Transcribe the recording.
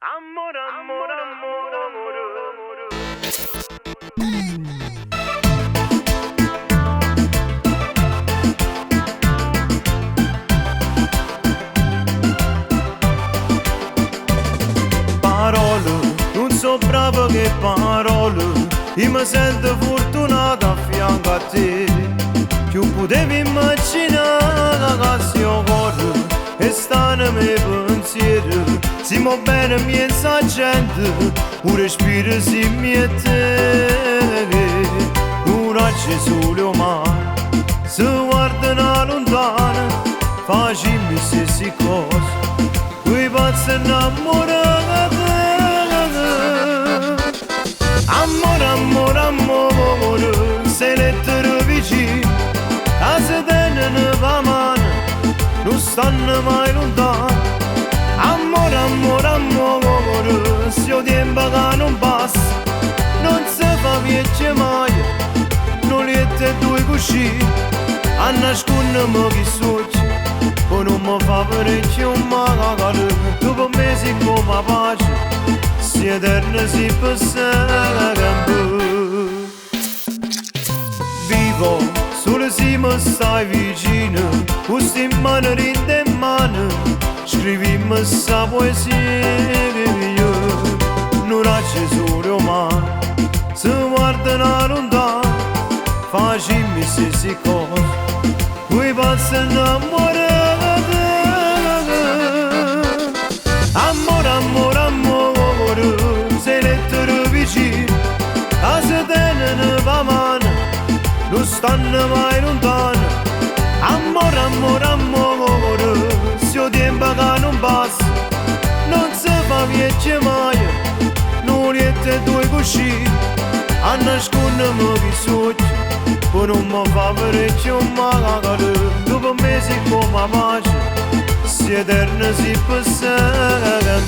Amore, amore, amore, amore. Parole, nun so bravo che parole, io mi sento fortunato a fianco a te. Più potevi immaginare che se io corro e stanno me pensiero, siamo bene mezza gente, un respiro si mette. Un raggio sole mare, se guardano lontano, facciamo stesse cose, quei pazzi innamorati. Amore, amore, amore, se lettere vicine, a se tengono pa mano, non stanno mai lontano. Amore, amore, amore, se il tempo che non passa, non si fa viaggiare mai, non liette due cuscini, a nascondermi chi succe, poi non mi fa parecchio male, dopo mesi come pace, si eterna si per sempre. Vivo solo se mi stai vicino, con in mano in mano, scrivimi sta poesia. Non c'è solo ma se guardano lontano, facciamo stesse cose, quei pazzi innamorati. Amore, amore, amore, se lettere vicine, a se tengono pa mano, non stanno mai lontano. Amore, amore, amore, se il tempo che non passa, non si fa viaggiare mai, non liette due cuscini, a nascondermi chi sogno, poi non mi fa parecchio male, dopo mesi come pace, si eterna si per sempre.